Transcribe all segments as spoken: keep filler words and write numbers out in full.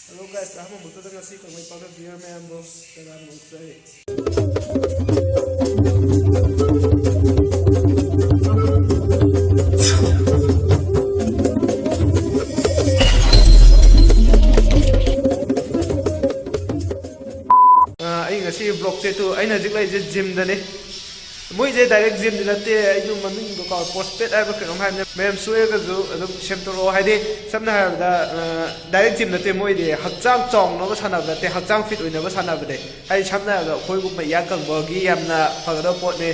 Hello guys, ꯑꯍꯥꯟꯕꯃꯛꯇꯗ ꯉꯁꯤ ꯀꯪꯂꯩꯄꯥꯛꯀꯤ viewer ꯃꯌꯥꯝꯕꯨ ꯁꯂꯥꯝ ꯅꯣꯛꯆꯔꯤ꯫ ꯑ, ꯑꯩ ꯉꯁꯤ vlogꯁꯦ ꯇꯨ, ꯑꯩꯅ ꯍꯧꯖꯤꯛ ꯂꯩꯔꯤꯁꯦ gymꯗꯅꯤ꯫ ꯃꯣꯏꯁꯦ direct gymꯗꯤ ꯅꯠꯇꯦ, ꯑꯩꯁꯨ ꯃꯃꯤꯡꯗꯣ ꯀꯥꯎ, Prospect ꯍꯥꯏꯕ ꯀꯩꯅꯣꯝ ꯍꯥꯏꯕꯅꯦ꯫ ꯃꯌꯥꯝ ꯁꯣꯏꯔꯒꯁꯨ ꯑꯗꯨꯝ ꯁꯦꯝꯗꯣꯔꯛꯑꯣ, ꯍꯥꯏꯗꯤ ꯁꯝꯅ ꯍꯥꯏꯔꯕꯗ, ꯑ, direct gym ꯅꯠꯇꯦ ꯃꯣꯏꯗꯤ, ꯍꯛꯆꯥꯡ ꯆꯥꯎꯅꯕ ꯁꯥꯟꯅꯕ ꯅꯠꯇꯦ, ꯍꯛꯆꯥꯡ fit ꯑꯣꯏꯅꯕ ꯁꯥꯟꯅꯕꯅꯦ꯫ ꯍꯥꯏꯗꯤ ꯁꯝꯅ ꯍꯥꯏꯔꯕꯗ ꯑꯩꯈꯣꯏꯒꯨꯝꯕ ꯏꯌꯥꯡ ꯀꯪꯕꯒꯤ ꯌꯥꯝꯅ ꯐꯒꯗꯕ ꯄꯣꯠꯅꯦ꯫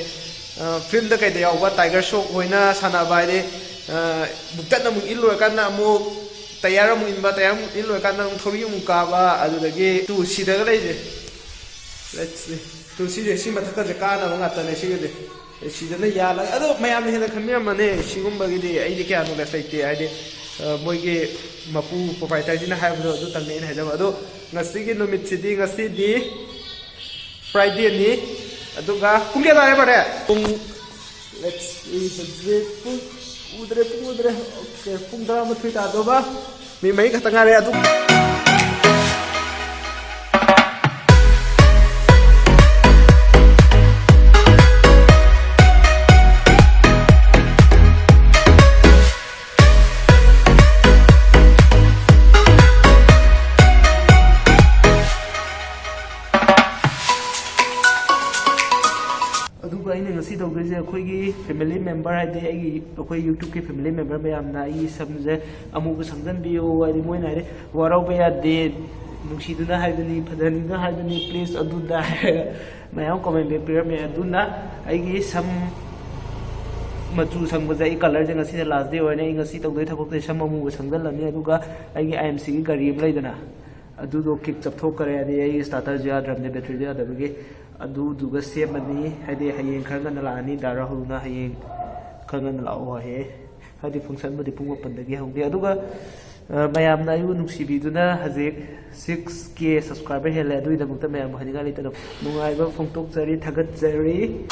ꯑ, filmꯗ ꯀꯩꯗ ꯌꯥꯎꯕ Tiger Shroff ꯍꯣꯏꯅ ꯁꯥꯟꯅꯕ ꯍꯥꯏꯗꯤ, ꯑ, ꯕꯨꯛꯇꯠ ꯑꯃꯨꯛ ꯏꯜꯂꯨꯔꯀꯥꯟꯗ ꯑꯃꯨꯛ ꯇꯌꯥꯔ ꯑꯃꯨꯛ ꯏꯟꯕ, ꯇꯌꯥꯔ ꯑꯃꯨꯛ ꯏꯜꯂꯨꯔꯀꯥꯟꯗ ꯑꯃꯨꯛ ꯊꯧꯔꯤ ꯑꯃꯨꯛ ꯀꯥꯕ, ꯑꯗꯨꯗꯒꯤ ꯇꯨ ꯁꯤꯗꯒ ꯂꯩꯁꯦ꯫ Let's see. ꯇꯨ ꯁꯤꯁꯦ, ꯁꯤ ꯃꯊꯛꯀꯁꯦ ꯀꯥꯅꯕ ꯉꯥꯛꯇꯅꯦ ꯁꯤꯒꯤꯗꯤ꯫ ꯑꯦ, ꯁꯤꯗꯅ ꯌꯥꯜꯂꯒ, ꯑꯗꯣ ꯃꯌꯥꯝꯅ ꯍꯦꯟꯅ ꯈꯟꯕꯤꯔꯝꯃꯅꯤ, ꯁꯤꯒꯨꯝꯕꯒꯤꯗꯤ ꯑꯩꯗꯤ ꯀꯌꯥ knowledge ꯂꯩꯇꯦ, ꯍꯥꯏꯗꯤ, ꯑ, ꯃꯣꯏꯒꯤ ꯃꯄꯨ proprietorꯁꯤꯅ ꯍꯥꯏꯕꯗꯣ ꯑꯗꯨꯇꯪꯅꯦ ꯑꯩꯅ ꯍꯥꯏꯖꯕ꯫ ꯑꯗꯣ ꯉꯁꯤꯒꯤ ꯅꯨꯃꯤꯠꯁꯤꯗꯤ, ꯉꯁꯤꯗꯤ Fridayꯅꯤ, ꯑꯗꯨꯒ ꯄꯨꯡ ꯀꯌꯥ ꯇꯥꯔꯦ ꯕꯥꯔꯗꯦ? ꯄꯨꯡ, let's see, ꯍꯧꯖꯤꯛ ꯄꯨꯡ ꯎꯗ꯭ꯔꯦ, ꯄꯨꯡ ꯎꯗ꯭ꯔꯦ꯫ Okay, ꯄꯨꯡ ꯇꯔꯥꯃꯥꯊꯣꯏ ꯇꯥꯗꯧꯕ꯫ ꯃꯤ ꯃꯔꯤ ꯈꯛꯇ ꯉꯥꯏꯔꯦ꯫ ꯑꯗꯨ ꯑꯗꯨꯒ ꯑꯩꯅ ꯉꯁꯤ ꯇꯧꯗꯣꯏꯁꯦ, ꯑꯩꯈꯣꯏꯒꯤ family member, ꯍꯥꯏꯗꯤ ꯑꯩꯒꯤ, ꯑꯩꯈꯣꯏ YouTubeꯀꯤ family member ꯃꯌꯥꯝꯅ ꯑꯩꯒꯤ ꯁꯝꯁꯦ ꯑꯃꯨꯕ ꯁꯪꯖꯟꯕꯤꯌꯨ, ꯍꯥꯏꯗꯤ ꯃꯣꯏꯅ ꯍꯥꯏꯔꯦ, "ꯋꯥꯔꯧꯕ ꯌꯥꯗꯦ, ꯅꯨꯡꯁꯤꯗꯨꯅ ꯍꯥꯏꯕꯅꯤ, ꯐꯖꯅꯤꯡꯗꯨꯅ ꯍꯥꯏꯕꯅꯤ, please ꯑꯗꯨꯗ" ꯍꯥꯏꯔꯒ ꯃꯌꯥꯝ comment back ꯄꯤꯔꯝꯃꯦ꯫ ꯑꯗꯨꯅ ꯑꯩꯒꯤ ꯁꯝ ꯃꯆꯨ ꯁꯪꯕꯁꯦ, ꯑꯩ colourꯁꯦ ꯉꯁꯤꯅ last day ꯑꯣꯏꯔꯅꯤ꯫ ꯑꯩ ꯉꯁꯤ ꯇꯧꯗꯣꯏ ꯊꯕꯛꯁꯦ ꯁꯝ ꯑꯃꯨꯕ ꯁꯪꯖꯜꯂꯅꯤ, ꯑꯗꯨꯒ ꯑꯩꯒꯤ IMCꯒꯤ ꯒꯥꯔꯤ ꯑꯃ ꯂꯩꯗꯅ, ꯑꯗꯨꯗꯣ kick ꯆꯞꯊꯣꯛꯈ꯭ꯔꯦ, ꯑꯗꯩ ꯑꯩ starterꯁꯨ ꯌꯥꯗ꯭ꯔꯕꯅꯦ, batteryꯗꯨ ꯌꯥꯗꯕꯒꯤ꯫ ꯑꯗꯨꯗꯨꯒ ꯁꯦꯝꯃꯅꯤ, ꯍꯥꯏꯗꯤ ꯍꯌꯦꯡ ꯈꯔ ꯉꯟꯅ ꯂꯥꯛꯑꯅꯤ, ꯗꯥ ꯔꯥꯍꯨꯜꯅ ꯍꯌꯦꯡ ꯈꯔ ꯉꯟꯅ ꯂꯥꯛꯑꯣ ꯍꯥꯏꯌꯦ, ꯍꯥꯏꯗꯤ functionꯕꯨꯗꯤ ꯄꯨꯡ ꯃꯥꯄꯟꯗꯒꯤ ꯍꯧꯅꯤ꯫ ꯑꯗꯨꯒ, ꯑ, ꯃꯌꯥꯝꯅ ꯑꯩꯕꯨ ꯅꯨꯡꯁꯤꯕꯤꯗꯨꯅ ꯍꯧꯖꯤꯛ six K subscriber ꯍꯦꯜꯂꯦ, ꯑꯗꯨꯒꯤꯗꯃꯛꯇ ꯃꯌꯥꯝꯕꯨ ꯍꯥꯏꯅꯤꯡꯉꯥꯏ ꯂꯩꯇꯅ ꯅꯨꯡꯉꯥꯏꯕ ꯐꯣꯡꯗꯣꯛꯆꯔꯤ, ꯊꯥꯒꯠꯆꯔꯤ꯫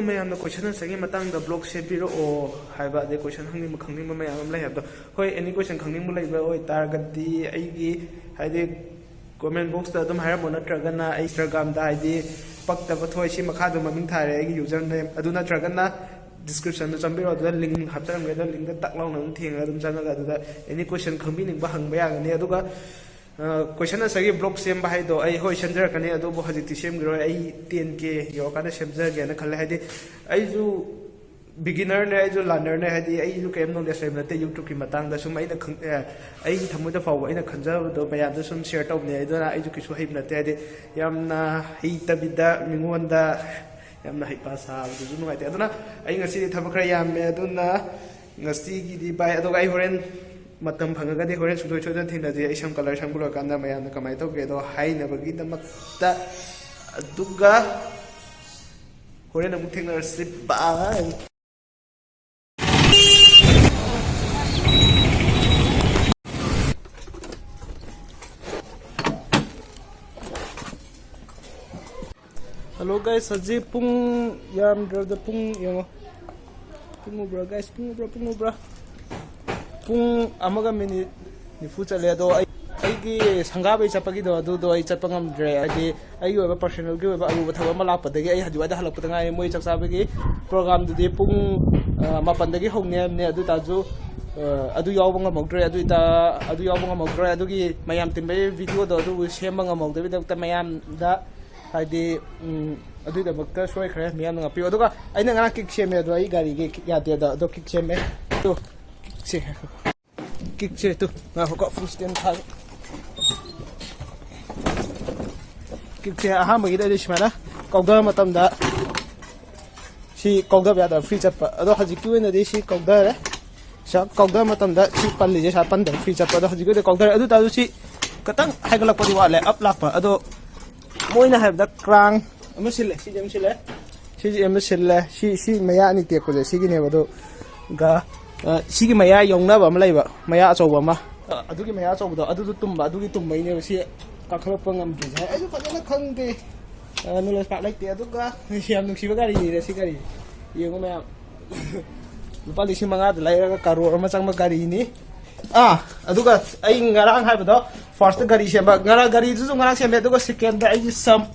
ꯃꯌꯥꯝꯅ ꯀꯣꯏꯁꯟ ꯑꯟꯁꯔꯒꯤ ꯃꯇꯥꯡꯗ ꯕ꯭ꯂꯣꯛ ꯁꯦꯝꯕꯤꯔꯛꯑꯣ ꯍꯥꯏꯕ, ꯑꯗꯩ ꯀꯣꯏꯁꯟ ꯍꯪꯅꯤꯡꯕ ꯈꯪꯅꯤꯡꯕ ꯃꯌꯥꯝ ꯑꯃ ꯂꯩ ꯍꯥꯏꯕꯗꯣ, ꯍꯣꯏ, ꯑꯦꯅꯤ ꯀꯣꯏꯁꯟ ꯈꯪꯅꯤꯡꯕ ꯂꯩꯕ ꯑꯣꯏꯇꯥꯔꯒꯗꯤ ꯑꯩꯒꯤ, ꯍꯥꯏꯗꯤ, ꯀꯣꯃꯦꯟ ꯕꯣꯛꯁꯇ ꯑꯗꯨꯝ ꯍꯥꯏꯔꯝꯃꯣ, ꯅꯠꯇ꯭ꯔꯒꯅ ꯑꯩ ꯏꯟꯁꯇꯥꯒ꯭ꯔꯥꯝꯗ, ꯍꯥꯏꯗꯤ, ꯄꯛꯇꯕ ꯊꯣꯏ, ꯁꯤ ꯃꯈꯥꯗ ꯃꯃꯤꯡ ꯊꯥꯔꯦ ꯑꯩꯒꯤ ꯌꯨꯖꯔ ꯅꯦꯝ, ꯑꯗꯨ ꯅꯠꯇ꯭ꯔꯒꯅ ꯗꯤꯁꯀ꯭ꯔꯤꯞꯁꯟꯗ ꯆꯪꯕꯤꯔꯣ, ꯑꯗꯨꯗ ꯂꯤꯡ ꯍꯥꯞꯆꯔꯝꯒꯦ, ꯑꯗꯣ ꯂꯤꯡꯗ ꯇꯛ ꯂꯥꯎꯅ ꯑꯗꯨꯝ ꯊꯦꯡꯉꯒ ꯑꯗꯨꯝ ꯆꯪꯉꯒ ꯑꯗꯨꯗ ꯑꯦꯅꯤ ꯀꯣꯏꯁꯟ ꯈꯪꯕꯤꯅꯤꯡꯕ ꯍꯪꯕ ꯌꯥꯒꯅꯤ꯫ ꯑꯗꯨꯒ ꯀꯣꯏꯁꯟ ꯑꯟꯁꯔꯒꯤ ꯕ꯭ꯂꯣꯛ ꯁꯦꯝꯕ ꯍꯥꯏꯗꯣ ꯑꯩ, ꯍꯣꯏ, ꯁꯦꯝꯖꯔꯛꯀꯅꯤ, ꯑꯗꯨꯕꯨ ꯍꯧꯖꯤꯛꯇꯤ ꯁꯦꯝꯈꯤꯔꯣꯏ꯫ ꯑꯩ ꯇꯦꯟ ꯀꯦ ꯌꯧꯔꯀꯥꯟꯗ ꯁꯦꯝꯖꯒꯦꯅ ꯈꯜꯂꯦ꯫ ꯍꯥꯏꯗꯤ, ꯑꯩꯁꯨ ꯕꯤꯒꯤꯅꯔꯅꯦ, ꯑꯩꯁꯨ ꯂꯔꯅꯔꯅꯦ, ꯍꯥꯏꯗꯤ, ꯑꯩꯁꯨ ꯀꯔꯤꯝ ꯅꯣꯂꯦꯖ ꯂꯩꯕ ꯅꯠꯇꯦ ꯌꯨꯇ꯭ꯌꯨꯕꯀꯤ ꯃꯇꯥꯡꯗ꯫ ꯁꯨꯝ ꯑꯩꯅ ꯈꯪ-, ꯑꯦ, ꯑꯩꯒꯤ ꯊꯃꯣꯏꯗ ꯐꯥꯎꯕ ꯑꯩꯅ ꯈꯟꯖꯕꯗꯣ ꯃꯌꯥꯝꯗ ꯁꯨꯝ ꯁꯤꯌꯔ ꯇꯧꯕꯅꯦ꯫ ꯑꯗꯨꯅ ꯑꯩꯁꯨ ꯀꯩꯁꯨ ꯍꯩꯕ ꯅꯠꯇꯦ, ꯍꯥꯏꯗꯤ, ꯌꯥꯝꯅ ꯍꯩꯇꯕꯤꯗ ꯃꯤꯉꯣꯟꯗ ꯌꯥꯝꯅ ꯍꯩꯄꯥ ꯁꯥꯕꯗꯨꯁꯨ ꯅꯨꯡꯉꯥꯏꯇꯦ꯫ ꯑꯗꯨꯅ ꯑꯩ ꯉꯁꯤꯗꯤ ꯊꯕꯛ ꯈꯔ ꯌꯥꯝꯃꯦ, ꯑꯗꯨꯅ ꯉꯁꯤꯒꯤꯗꯤ ꯕꯥꯏ꯫ ꯑꯗꯨꯒ ꯑꯩ ꯍꯣꯔꯦꯟ ꯃꯇꯝ ꯐꯪꯉꯒꯗꯤ ꯍꯣꯔꯦꯟ ꯁꯨꯡꯁꯣꯏ ꯁꯣꯏꯗꯅ ꯊꯦꯡꯅꯁꯤ꯫ ꯑꯩ ꯁꯝ ꯀꯂꯔ ꯁꯪꯕ ꯂꯣꯏꯔꯀꯥꯟꯗ ꯃꯌꯥꯝꯅ ꯀꯃꯥꯏꯅ ꯇꯧꯒꯦꯗꯣ ꯍꯥꯏꯅꯕꯒꯤꯗꯃꯛꯇ꯫ ꯑꯗꯨꯒ ꯍꯣꯔꯦꯟ ꯑꯃꯨꯛ ꯊꯦꯡꯅꯔꯁꯤ꯫ ꯕꯥꯏ꯫ ꯍꯜꯂꯣ ꯒꯥꯏꯁ, ꯍꯧꯖꯤꯛ ꯄꯨꯡ ꯌꯥꯝꯗ꯭ꯔꯕꯗ ꯄꯨꯡ ꯌꯦꯡꯉꯣ꯫ ꯄꯨꯡ ꯎꯕ꯭ꯔꯥ ꯒꯥꯏꯁ? ꯄꯨꯡ ꯎꯕ꯭ꯔꯥ? ꯄꯨꯡ ꯎꯕ꯭ꯔꯥ? ꯄꯨꯡ ꯑꯃꯒ ꯃꯤꯅꯤꯠ ꯅꯤꯐꯨ ꯆꯠꯂꯦ꯫ ꯑꯗꯣ ꯑꯩ, ꯑꯩꯒꯤ ꯁꯪꯒꯥꯕꯩ ꯆꯠꯄꯒꯤꯗꯣ, ꯑꯗꯨꯗꯣ ꯑꯩ ꯆꯠꯄ ꯉꯝꯗ꯭ꯔꯦ꯫ ꯍꯥꯏꯗꯤ, ꯑꯩꯒꯤ ꯑꯣꯏꯕ ꯄꯔꯁꯣꯅꯦꯜꯒꯤ ꯑꯣꯏꯕ ꯑꯔꯨꯕ ꯊꯕꯛ ꯑꯃ ꯂꯥꯛꯄꯗꯒꯤ ꯑꯩ ꯍꯧꯖꯤꯛ ꯋꯥꯏꯗ ꯍꯜꯂꯛꯄꯗ ꯉꯥꯏꯔꯤ꯫ ꯃꯣꯏ ꯆꯥꯛ ꯆꯥꯕꯒꯤ ꯄ꯭ꯔꯣꯒꯥꯝꯗꯨꯗꯤ ꯄꯨꯡ, ꯑ, ꯃꯥꯄꯟꯗꯒꯤ ꯍꯧꯅꯤ ꯍꯥꯏꯕꯅꯦ꯫ ꯑꯗꯨ ꯑꯣꯏꯇꯥꯔꯁꯨ, ꯑ, ꯑꯗꯨ ꯌꯥꯎꯕ ꯉꯝꯍꯧꯗ꯭ꯔꯦ꯫ ꯑꯗꯨ ꯑꯣꯏꯇꯥ-, ꯑꯗꯨ ꯌꯥꯎꯕ ꯉꯝꯍꯧꯗ꯭ꯔꯦ꯫ ꯑꯗꯨꯒꯤ ꯃꯌꯥꯝ ꯇꯤꯟꯕꯒꯤ ꯚꯤꯗꯤꯑꯣꯗꯣ ꯑꯗꯨꯕꯨ ꯁꯦꯝꯕ ꯉꯝꯍꯧꯗꯕꯒꯤꯗꯃꯛꯇ ꯃꯌꯥꯝꯗ, ꯍꯥꯏꯗꯤ, ꯎꯝ, ꯑꯗꯨꯒꯤꯗꯃꯛꯇ ꯁꯣꯏꯈ꯭ꯔꯦ꯫ ꯃꯌꯥꯝꯅ ꯉꯥꯛꯄꯤꯌꯨ꯫ ꯑꯗꯨꯒ ꯑꯩꯅ ꯉꯔꯥꯡ ꯀꯤꯛ ꯁꯦꯝꯃꯦ, ꯑꯗꯣ ꯑꯩ ꯒꯥꯔꯤꯒꯤ ꯀꯤꯛ ꯌꯥꯗꯦ꯫ ꯑꯗꯣ, ꯑꯗꯣ ꯀꯤꯛ ꯁꯦꯝꯃꯦ꯫ ꯇꯨ, ꯀꯤꯛꯁꯦ꯫ ꯀꯤꯛꯁꯦ ꯇꯨ, ꯉꯥꯏꯈꯣꯀꯣ, ꯐꯨꯜ ꯁ꯭ꯇꯦꯟ ꯊꯥꯒꯦ꯫ ꯀꯤꯛꯁꯦ ꯑꯍꯥꯟꯕꯒꯤꯗꯗꯤ ꯁꯨꯃꯥꯏꯅ ꯀꯧꯗꯕ ꯃꯇꯝꯗ ꯁꯤ ꯀꯧꯗꯕ ꯌꯥꯗꯕ, ꯐ꯭ꯔꯤ ꯆꯠꯄ꯫ ꯑꯗꯣ ꯍꯧꯖꯤꯛꯀꯤ ꯑꯣꯏꯅꯗꯤ ꯁꯤ ꯀꯧꯗꯔꯦ꯫ ꯁꯤ ꯀꯧꯗꯕ ꯃꯇꯝꯗ ꯁꯤ ꯄꯜꯂꯤꯁꯦ ꯁꯨꯃꯥꯏꯅ ꯄꯟꯗꯕ, ꯐ꯭ꯔꯤ ꯆꯠꯄ꯫ ꯑꯗꯣ ꯍꯧꯖꯤꯛꯀꯤ ꯑꯣꯏꯅꯗꯤ ꯀꯧꯗꯔꯦ꯫ ꯑꯗꯨ ꯇꯥꯔꯁꯨ ꯁꯤ ꯈꯤꯇꯪ ꯍꯥꯏꯒꯠꯂꯛꯄꯗꯤ ꯋꯥꯠꯂꯦ, ꯑꯞ ꯂꯥꯛꯄ꯫ ꯑꯗꯣ ꯃꯣꯏꯅ ꯍꯥꯏꯕꯗ ꯀ꯭ꯔꯥꯡ ꯑꯃ ꯁꯤꯜꯂꯦ, ꯁꯤꯁꯦ ꯑꯃ ꯁꯤꯜꯂꯦ, ꯁꯤꯁꯦ ꯑꯃ ꯁꯤꯜꯂꯦ, ꯁꯤ, ꯁꯤ ꯃꯌꯥ ꯑꯅꯤ ꯇꯦꯛꯄꯁꯦ ꯁꯤꯒꯤꯅꯦꯕ꯫ ꯑꯗꯨꯒ, ꯑ, ꯁꯤꯒꯤ ꯃꯌꯥ ꯌꯧꯅꯕ ꯑꯃ ꯂꯩꯕ, ꯃꯌꯥ ꯑꯆꯧꯕ ꯑꯃ, ꯑ, ꯑꯗꯨꯒꯤ ꯃꯌꯥ ꯑꯆꯧꯕꯗꯣ ꯑꯗꯨꯁꯨ ꯇꯨꯝꯕ, ꯑꯗꯨꯒꯤ ꯇꯨꯝꯕꯩꯅꯦꯕ ꯁꯤ ꯀꯥꯈꯠꯂꯛꯄ ꯉꯝꯗ꯭ꯔꯤꯁꯦ꯫ ꯑꯩꯁꯨ ꯐꯖꯅ ꯈꯪꯗꯦ꯫ ꯅꯣꯂꯦꯖ ꯄꯥꯛ ꯂꯩꯇꯦ꯫ ꯑꯗꯨꯒ ꯌꯥꯝ ꯅꯨꯡꯁꯤꯕ ꯒꯥꯔꯤꯅꯤꯗ ꯁꯤ ꯒꯥꯔꯤ꯫ ꯌꯦꯡꯉꯨ ꯃꯌꯥꯝ, ꯂꯨꯄꯥ ꯂꯤꯁꯤꯡ ꯃꯉꯥꯗ ꯂꯩꯔꯒ ꯀꯔꯣꯔ ꯑꯃ ꯆꯪꯕ ꯒꯥꯔꯤꯅꯤ꯫ ꯑꯥ, ꯑꯗꯨꯒ ꯑꯩ ꯉꯔꯥꯡ ꯍꯥꯏꯕꯗꯣ, ꯐꯥꯔꯁꯇ ꯒꯥꯔꯤ ꯁꯦꯝꯕ, ꯉꯔꯥꯡ ꯒꯥꯔꯤꯗꯨꯁꯨ ꯉꯔꯥꯡ ꯁꯦꯝꯃꯦ꯫ ꯑꯗꯨꯒ ꯁꯦꯀꯦꯟꯗ ꯑꯩꯒꯤ ꯁꯝ,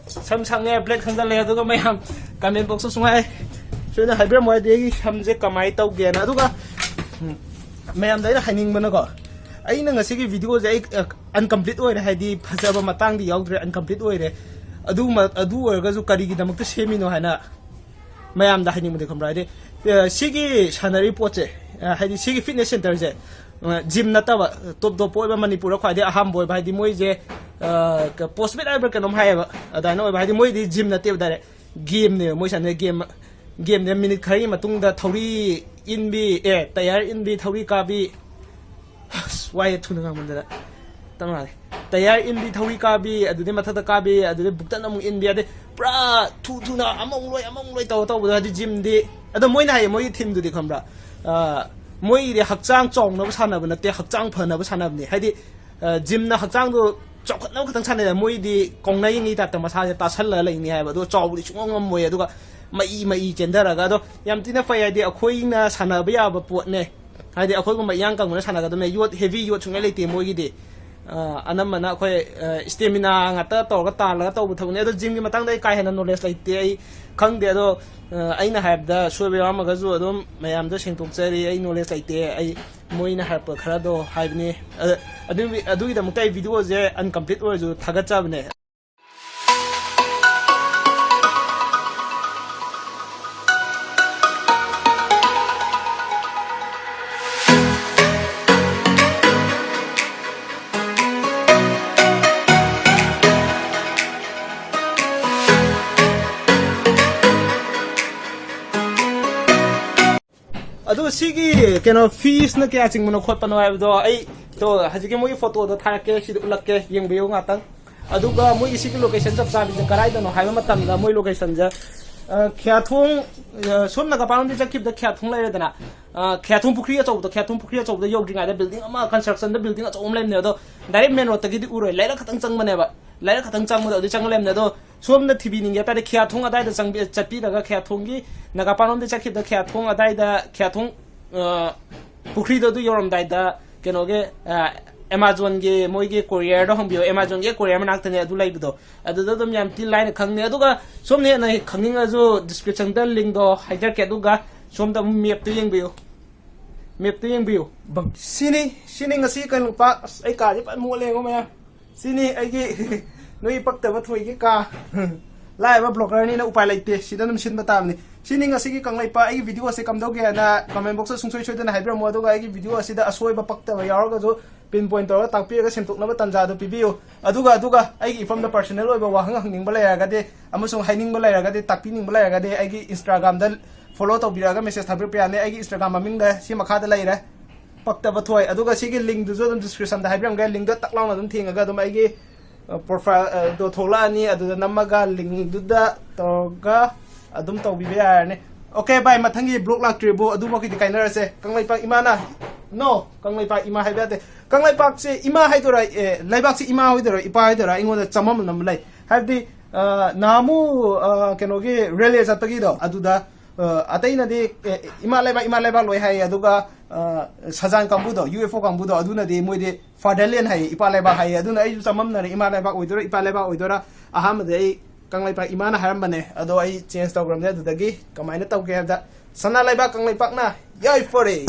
ꯁꯝ ꯁꯪꯉꯦ, ꯕ꯭ꯂꯦꯛ ꯁꯪꯖꯜꯂꯦ꯫ ꯑꯗꯨꯒ ꯃꯌꯥꯝ ꯀꯃꯦꯟ ꯕꯣꯛꯁꯇ ꯁꯨꯡꯍꯥꯏ ꯁꯣꯏꯅ ꯍꯥꯏꯕꯤꯔꯝꯃꯣ, ꯍꯥꯏꯗꯤ ꯑꯩꯒꯤ ꯁꯝꯁꯦ ꯀꯃꯥꯏꯅ ꯇꯧꯒꯦꯅ꯫ ꯑꯗꯨꯒ ꯎꯝ, ꯃꯌꯥꯝꯗ ꯑꯩꯅ ꯍꯥꯏꯅꯤꯡꯕꯅꯀꯣ, ꯑꯩꯅ ꯉꯁꯤꯒꯤ ꯚꯤꯗꯤꯑꯣꯁꯦ ꯑꯩ ꯑꯟꯀꯝꯄ꯭ꯂꯤꯠ ꯑꯣꯏꯔꯦ, ꯍꯥꯏꯗꯤ ꯐꯖꯕ ꯃꯇꯥꯡꯗꯤ ꯌꯥꯎꯗ꯭ꯔꯦ, ꯑꯟꯀꯝꯄ꯭ꯂꯤꯠ ꯑꯣꯏꯔꯦ꯫ ꯑꯗꯨ ꯑꯗꯨ ꯑꯣꯏꯔꯒꯁꯨ ꯀꯔꯤꯒꯤꯗꯃꯛꯇ ꯁꯦꯝꯃꯤꯅꯣ ꯍꯥꯏꯅ ꯃꯌꯥꯝꯗ ꯍꯥꯏꯅꯤꯡꯕꯗꯤ, ꯈꯪꯕ꯭ꯔꯥ? ꯍꯥꯏꯗꯤ, ꯑ, ꯁꯤꯒꯤ ꯁꯥꯟꯅꯔꯤꯕ ꯄꯣꯠꯁꯦ, ꯑ, ꯍꯥꯏꯗꯤ ꯁꯤꯒꯤ ꯐꯤꯠꯅꯦꯁ ꯁꯦꯟꯇꯔꯁꯦ, ꯑ, ꯖꯤꯝ ꯅꯠꯇꯕ, ꯇꯣꯞ ꯇꯣꯞꯄ ꯑꯣꯏꯕ, ꯃꯅꯤꯄꯨꯔꯗ ꯈ꯭ꯋꯥꯏꯗꯒꯤ ꯑꯍꯥꯟꯕ ꯑꯣꯏꯕ, ꯍꯥꯏꯗꯤ ꯃꯣꯏꯁꯦ, ꯑ, ꯄꯣꯁꯃꯦꯠ ꯍꯥꯏꯕ꯭ꯔꯥ ꯀꯩꯅꯣꯝ ꯍꯥꯏꯌꯦꯕ, ꯑꯗꯨꯃꯥꯏꯅ ꯑꯣꯏꯕ, ꯍꯥꯏꯗꯤ ꯃꯣꯏꯗꯤ ꯖꯤꯝ ꯅꯠꯇꯦꯕ, ꯗꯥꯏꯔꯦꯛ ꯒꯦꯝꯅꯦꯕ ꯃꯣꯏ ꯁꯥꯟꯅꯩ꯫ ꯒꯦꯝ, ꯒꯦꯝꯅꯦ꯫ ꯃꯤꯅꯤꯠ ꯈꯔꯒꯤ ꯃꯇꯨꯡꯗ ꯊꯧꯔꯤ ꯏꯟꯕꯤ, ꯑꯦ, ꯇꯌꯥꯔ ꯏꯟꯕꯤ, ꯊꯧꯔꯤ ꯀꯥꯕꯤ, ꯑꯁ, ꯋꯥꯏꯌꯦ ꯊꯨꯅ ꯉꯥꯡꯃꯟꯗꯅ꯫ ꯇꯞꯅ ꯉꯥꯡꯒꯦ꯫ ꯇꯌꯥꯔ ꯏꯟꯕꯤ, ꯊꯧꯔꯤ ꯀꯥꯕꯤ, ꯑꯗꯨꯗꯩ ꯃꯊꯛꯇ ꯀꯥꯕꯤ, ꯑꯗꯨꯗꯩ ꯕꯨꯛꯇꯟ ꯑꯃꯨꯛ ꯏꯟꯕꯤ, ꯑꯗꯩ ꯄꯨꯔꯥ ꯊꯨ ꯊꯨꯅ ꯑꯃꯃꯨꯛ ꯂꯣꯏ, ꯑꯃꯃꯨꯛ ꯂꯣꯏ ꯇꯧꯔ ꯇꯧꯕꯗꯣ, ꯍꯥꯏꯗꯤ ꯖꯤꯝꯗꯤ꯫ ꯑꯗꯣ ꯃꯣꯏꯅ ꯍꯥꯏꯌꯦ, ꯃꯣꯏꯒꯤ ꯊꯤꯝꯗꯨꯗꯤ ꯈꯪꯕ꯭ꯔꯥ? ꯑ, ꯃꯣꯏꯒꯤꯗꯤ ꯍꯛꯆꯥꯡ ꯆꯥꯎꯅꯕ ꯁꯥꯟꯅꯕ ꯅꯠꯇꯦ, ꯍꯛꯆꯥꯡ ꯐꯅꯕ ꯁꯥꯟꯅꯕꯅꯤ꯫ ꯍꯥꯏꯗꯤ, ꯑ, ꯖꯤꯝꯅ ꯍꯛꯆꯥꯡꯗꯣ ꯆꯥꯎꯈꯠꯅꯕ ꯈꯛꯇꯪ ꯁꯥꯟꯅꯩ, ꯃꯣꯏꯗꯤ ꯀꯧꯅ ꯌꯦꯡꯉꯤ ꯇꯥꯏꯞꯇ ꯃꯁꯥꯁꯦ ꯇꯥꯁꯜꯂꯒ ꯂꯩꯅꯤ ꯍꯥꯏꯕ꯫ ꯑꯗꯣ ꯆꯥꯎꯕꯗꯤ ꯁꯨꯡꯉꯝ ꯉꯝꯃꯣꯏ꯫ ꯑꯗꯨꯒ ꯃꯩ ꯃꯩ ꯆꯦꯟꯊꯔꯒ, ꯑꯗꯣ ꯌꯥꯝ ꯊꯤꯅ ꯐꯩ, ꯍꯥꯏꯗꯤ ꯑꯩꯈꯣꯏꯅ ꯁꯥꯟꯅꯕ ꯌꯥꯕ ꯄꯣꯠꯅꯦ꯫ ꯍꯥꯏꯗꯤ ꯑꯩꯈꯣꯏꯒꯨꯝꯕ ꯏꯌꯥꯡ ꯀꯪꯕꯅ ꯁꯥꯟꯅꯒꯗꯕꯅꯦ꯫ ꯌꯣꯠ, ꯍꯦꯚꯤ ꯌꯣꯠ ꯁꯨꯡꯂꯩ ꯂꯩꯇꯦ ꯃꯣꯏꯒꯤꯗꯤ꯫ ꯑ, ꯑꯅꯝꯕꯅ ꯑꯩꯈꯣꯏ, ꯑ, ꯏꯁꯇꯦꯃꯤꯅꯥ ꯉꯥꯛꯇ ꯇꯧꯔꯒ ꯇꯥꯜꯂꯒ ꯇꯧꯕ ꯊꯕꯛꯅꯦ꯫ ꯑꯗꯣ ꯖꯤꯝꯒꯤ ꯃꯇꯥꯡꯗ ꯑꯩ ꯀꯥ ꯍꯦꯟꯅ ꯅꯣꯂꯦꯖ ꯂꯩꯇꯦ꯫ ꯑꯩ ꯈꯪꯗꯦ꯫ ꯑꯗꯣ, ꯑ, ꯑꯩꯅ ꯍꯥꯏꯕꯗ ꯁꯣꯏꯕ ꯌꯥꯎꯔꯝꯃꯒꯁꯨ ꯑꯗꯨꯝ ꯃꯌꯥꯝꯗ ꯁꯦꯡꯗꯣꯛꯆꯔꯤ꯫ ꯑꯩ ꯅꯣꯂꯦꯖ ꯂꯩꯇꯦ꯫ ꯑꯩ ꯃꯣꯏꯅ ꯍꯥꯏꯔꯛꯄ ꯈꯔꯗꯣ ꯍꯥꯏꯕꯅꯤ꯫ ꯑꯗ ꯑꯗꯨꯒꯤ, ꯑꯗꯨꯒꯤꯗꯃꯛꯇ ꯑꯩ ꯚꯤꯗꯤꯑꯣꯁꯦ ꯑꯟꯀꯝꯄ꯭ꯂꯤꯠ ꯑꯣꯏꯔꯁꯨ ꯊꯥꯒꯠꯆꯕꯅꯦ꯫ ꯑꯗꯨ ꯁꯤꯒꯤ ꯀꯩꯅꯣ ꯐꯤꯁꯅ ꯀꯌꯥ ꯆꯤꯡꯕꯅꯣ ꯈꯣꯠꯄꯅꯣ ꯍꯥꯏꯕꯗꯣ ꯑꯩ, ꯇꯣ, ꯍꯧꯖꯤꯛꯀꯤ ꯃꯣꯏꯒꯤ ꯐꯣꯇꯣꯗꯣ ꯊꯥꯔꯛꯀꯦ, ꯁꯤꯗ ꯎꯠꯂꯛꯀꯦ, ꯌꯦꯡꯕꯤꯌꯨ ꯉꯥꯛꯇꯪ꯫ ꯑꯗꯨꯒ ꯃꯣꯏꯒꯤ ꯁꯤꯒꯤ ꯂꯣꯀꯦꯁꯟ ꯆꯞ ꯆꯥꯕꯤꯁꯦ ꯀꯗꯥꯏꯗꯅꯣ ꯍꯥꯏꯕ ꯃꯇꯝꯗ, ꯃꯣꯏ ꯂꯣꯀꯦꯁꯟꯁꯦ, ꯑ, ꯈꯤꯌꯥꯊꯣꯡ, ꯑ, ꯁꯣꯝ ꯅꯥꯒꯥꯄꯥꯔꯣꯝꯗꯤ ꯆꯠꯈꯤꯕꯗ ꯈꯤꯌꯥꯊꯣꯡ ꯂꯩꯔꯦꯗꯅ, ꯑ, ꯈꯤꯌꯥꯊꯣꯡ ꯄꯨꯈ꯭ꯔꯤ ꯑꯆꯧꯕꯗꯣ, ꯈꯤꯌꯥꯊꯣꯡ ꯄꯨꯈ꯭ꯔꯤ ꯑꯆꯧꯕꯗ ꯌꯧꯗ꯭ꯔꯤꯉꯩꯗ ꯕꯤꯜꯗꯤꯡ ꯑꯃ, ꯀꯟꯁꯇ꯭ꯔꯛꯁꯟꯗ ꯕꯤꯜꯗꯤꯡ ꯑꯆꯧꯕ ꯑꯃ ꯂꯩꯕꯅꯦ꯫ ꯑꯗꯣ ꯗꯥꯏꯔꯦꯛ ꯃꯦꯟ ꯔꯣꯗꯇꯒꯤꯗꯤ ꯎꯔꯣꯏ, ꯂꯩꯔꯛ ꯈꯛꯇꯪ ꯆꯪꯕꯅꯦꯕ꯫ ꯂꯥꯏꯔꯤꯛ ꯈꯛꯇꯪ ꯆꯪꯕꯗꯣ ꯑꯗꯨ ꯆꯪꯉ ꯂꯩꯔꯝꯅꯦ꯫ ꯑꯗꯣ ꯁꯣꯝꯗ ꯊꯤꯕꯤꯅꯤꯡꯉꯦ ꯍꯥꯏ ꯇꯥꯔꯗꯤ ꯈꯤꯌꯥꯊꯣꯡ ꯑꯗꯥꯏꯗ ꯆꯪꯕꯤ-, ꯆꯠꯄꯤꯔꯒ ꯈꯤꯌꯥꯊꯣꯡꯒꯤ ꯅꯥꯒꯥꯄꯥꯟꯔꯣꯝꯗ ꯆꯠꯈꯤꯕꯗ ꯈꯤꯌꯥꯊꯣꯡ ꯑꯗꯥꯏꯗ ꯈꯤꯌꯥꯊꯣꯡ, ꯑ, ꯄꯨꯈ꯭ꯔꯤꯗꯣ ꯑꯗꯨ ꯌꯧꯔꯝꯗꯥꯏꯗ ꯀꯩꯅꯣꯒꯤ, ꯑ, ꯑꯦꯃꯥꯖꯣꯟꯒꯤ ꯃꯣꯏꯒꯤ ꯀꯣꯔꯤꯌꯔꯗꯣ ꯍꯪꯕꯤꯌꯣ꯫ ꯑꯦꯃꯥꯖꯣꯟꯒꯤ ꯀꯣꯔꯤꯌꯔ ꯃꯅꯥꯛꯇꯅꯦ ꯑꯗꯨ ꯂꯩꯕꯗꯣ꯫ ꯑꯗꯨꯗ ꯑꯗꯨꯝ ꯌꯥꯝ ꯊꯤ ꯂꯥꯏꯅ ꯈꯪꯅꯤ꯫ ꯑꯗꯨꯒ ꯁꯣꯝꯅ ꯍꯦꯟꯅ ꯈꯪꯅꯤꯡꯉꯁꯨ ꯗꯤꯁꯀ꯭ꯔꯤꯞꯁꯟꯗ ꯂꯤꯡꯗꯣ ꯍꯥꯏꯖꯔꯛꯀꯦ꯫ ꯑꯗꯨꯒ ꯁꯣꯝꯗ ꯑꯃꯨꯛ ꯃꯦꯞꯇꯣ ꯌꯦꯡꯕꯤꯌꯨ꯫ ꯃꯦꯞꯇꯣ ꯌꯦꯡꯕꯤꯌꯨ꯫ ꯕꯪ-, ꯁꯤꯅꯤ, ꯁꯤꯅꯤ ꯉꯁꯤ ꯀꯩꯅꯣ ꯂꯨꯄꯥ, ꯑꯁ, ꯑꯩ ꯀꯥꯁꯦ ꯐꯖꯅ ꯃꯣꯠꯂꯦ ꯌꯦꯡꯉꯣ ꯃꯌꯥꯝ꯫ ꯁꯤꯅꯤ ꯑꯩꯒꯤ ꯅꯣꯏꯒꯤ ꯄꯛꯇꯕ ꯊꯣꯏꯒꯤ ꯀꯥ꯫ ꯂꯥꯏꯔꯕ ꯕ꯭ꯂꯣꯒꯔꯅꯤꯅ ꯎꯄꯥꯏ ꯂꯩꯇꯦ, ꯁꯤꯗ ꯑꯗꯨꯝ ꯁꯤꯟꯕ ꯇꯥꯕꯅꯤ꯫ ꯁꯤꯅꯤ ꯉꯁꯤꯒꯤ ꯀꯪꯂꯩꯄꯥꯛ꯫ ꯑꯩꯒꯤ ꯚꯤꯗꯤꯑꯣ ꯑꯁꯤ ꯀꯝꯗꯧꯒꯦ ꯍꯥꯏꯅ ꯀꯃꯦꯟ ꯕꯣꯛꯁꯇ ꯁꯨꯡꯁꯣꯏ ꯁꯣꯏꯗꯅ ꯍꯥꯏꯕꯤꯔꯝꯃꯣ꯫ ꯑꯗꯨꯒ ꯑꯩꯒꯤ ꯚꯤꯗꯤꯑꯣ ꯑꯁꯤꯗ ꯑꯁꯣꯏꯕ ꯄꯛꯇꯕ ꯌꯥꯎꯔꯒꯁꯨ ꯄꯤꯟ ꯄꯣꯏꯟ ꯇꯧꯔꯒ ꯇꯥꯛꯄꯤꯔꯒ ꯁꯦꯝꯗꯣꯛꯅꯕ ꯇꯥꯟꯖꯥꯗꯨ ꯄꯤꯕꯤꯌꯨ꯫ ꯑꯗꯨꯒ, ꯑꯗꯨꯒ ꯑꯩꯒꯤ ꯏꯐꯝꯗ ꯄꯔꯁꯅꯦꯜ ꯑꯣꯏꯕ ꯋꯥꯍꯪ ꯍꯪꯅꯤꯡꯕ ꯂꯩꯔꯒꯗꯤ ꯑꯃꯁꯨꯡ ꯍꯥꯏꯅꯤꯡꯕ ꯂꯩꯔꯒꯗꯤ, ꯇꯥꯛꯄꯤꯅꯤꯡꯕ ꯂꯩꯔꯒꯗꯤ ꯑꯩꯒꯤ ꯏꯟꯁꯇꯥꯒ꯭ꯔꯥꯝꯗ ꯐꯣꯂꯣ ꯇꯧꯕꯤꯔꯛꯑꯒ ꯃꯦꯁꯦꯖ ꯊꯥꯕꯤꯔꯛꯄ ꯌꯥꯅꯤ꯫ ꯑꯩꯒꯤ ꯏꯟꯁꯇꯥꯒ꯭ꯔꯥꯝ ꯃꯃꯤꯡꯗ ꯁꯤ ꯃꯈꯥꯗ ꯂꯩꯔꯦ, ꯄꯛꯇꯕ ꯊꯣꯏ꯫ ꯑꯗꯨꯒ ꯁꯤꯒꯤ ꯂꯤꯡꯗꯨꯁꯨ ꯑꯗꯨꯝ ꯗꯤꯁꯀ꯭ꯔꯤꯞꯁꯟꯗ ꯍꯥꯏꯕꯤꯔꯝꯒꯦ꯫ ꯂꯤꯡꯗꯣ ꯇꯛ ꯂꯥꯎꯅ ꯑꯗꯨꯝ ꯊꯦꯡꯉꯒ ꯑꯗꯨꯝ ꯑꯩꯒꯤ, ꯑ, ꯄ꯭ꯔꯣꯐꯥꯏꯜ, ꯑ, ꯗꯣ ꯊꯣꯛꯂꯛꯑꯅꯤ꯫ ꯑꯗꯨꯗ ꯅꯝꯃꯒ ꯂꯤꯡꯗꯨꯗ ꯇꯧꯔꯒ ꯑꯗꯨꯝ ꯇꯧꯕꯤꯕ ꯌꯥꯔꯅꯤ꯫ ꯑꯣꯀꯦ ꯚꯥꯏ, ꯃꯊꯪꯒꯤ ꯕ꯭ꯂꯣꯛ ꯂꯥꯛꯇ꯭ꯔꯤꯕꯣ? ꯑꯗꯨꯃꯛꯀꯤꯗꯤ ꯀꯥꯏꯅꯔꯁꯦ꯫ ꯀꯪꯂꯩꯄꯥꯛ ꯏꯃꯥꯅ, ꯅꯣ, ꯀꯪꯂꯩꯄꯥꯛ ꯏꯃꯥ ꯍꯥꯏꯕ ꯌꯥꯗꯦ꯫ ꯀꯪꯂꯩꯄꯥꯛꯁꯦ ꯏꯃꯥ ꯍꯥꯏꯗꯣꯏꯔꯥ, ꯑꯦ, ꯂꯩꯕꯥꯛꯁꯦ ꯏꯃꯥ ꯍꯥꯏꯗꯣꯏꯔꯥ, ꯏꯄꯥ ꯍꯥꯏꯗꯣꯏꯔꯥ, ꯑꯩꯉꯣꯟꯗ ꯆꯃꯝꯅꯕ ꯑꯃ ꯂꯩ꯫ ꯍꯥꯏꯕꯗꯤ, ꯑ, ꯅꯍꯥꯟꯃꯨꯛ, ꯑ, ꯀꯩꯅꯣꯒꯤ ꯔꯦꯂꯦ ꯆꯠꯄꯒꯤꯗꯣ, ꯑꯗꯨꯗ, ꯑ, ꯑꯇꯩꯅꯗꯤ, ꯑꯦ, ꯏꯃꯥ ꯂꯩꯕꯥꯛ, ꯏꯃꯥ ꯂꯩꯕꯥꯛ ꯂꯣꯏ ꯍꯥꯏꯌꯦ꯫ ꯑꯗꯨꯒ, ꯑ, ꯁꯖꯥꯟ ꯀꯥꯡꯕꯨꯗꯣ, ꯌꯨ ꯑꯦꯐ ꯑꯣ ꯀꯥꯡꯕꯨꯗꯣ, ꯑꯗꯨꯅꯗꯤ ꯃꯣꯏꯗꯤ ꯐꯥꯗꯔꯂꯦꯟ ꯍꯥꯏꯌꯦ, ꯏꯄꯥ ꯂꯩꯕꯥꯛ ꯍꯥꯏꯌꯦ꯫ ꯑꯗꯨꯅ ꯑꯩꯁꯨ ꯆꯃꯝꯅꯔꯦ, ꯏꯃꯥ ꯂꯩꯕꯥꯛ ꯑꯣꯏꯗꯣꯏꯔꯥ, ꯏꯄꯥ ꯂꯩꯕꯥꯛ ꯑꯣꯏꯗꯣꯏꯔꯥ꯫ ꯑꯍꯥꯟꯕꯗꯤ ꯑꯩ ꯀꯪꯂꯩꯄꯥꯛ ꯏꯃꯥꯅ ꯍꯥꯏꯔꯝꯕꯅꯦ, ꯑꯗꯣ ꯑꯩ ꯆꯦꯟꯖ ꯇꯧꯈ꯭ꯔꯕꯅꯦ꯫ ꯑꯗꯨꯗꯒꯤ ꯀꯃꯥꯏꯅ ꯇꯧꯒꯦ ꯍꯥꯏꯕꯗ, ꯁꯅꯥ ꯂꯩꯕꯥꯛ ꯀꯪꯂꯩꯄꯥꯛꯅ ꯌꯥꯏꯐꯔꯦ꯫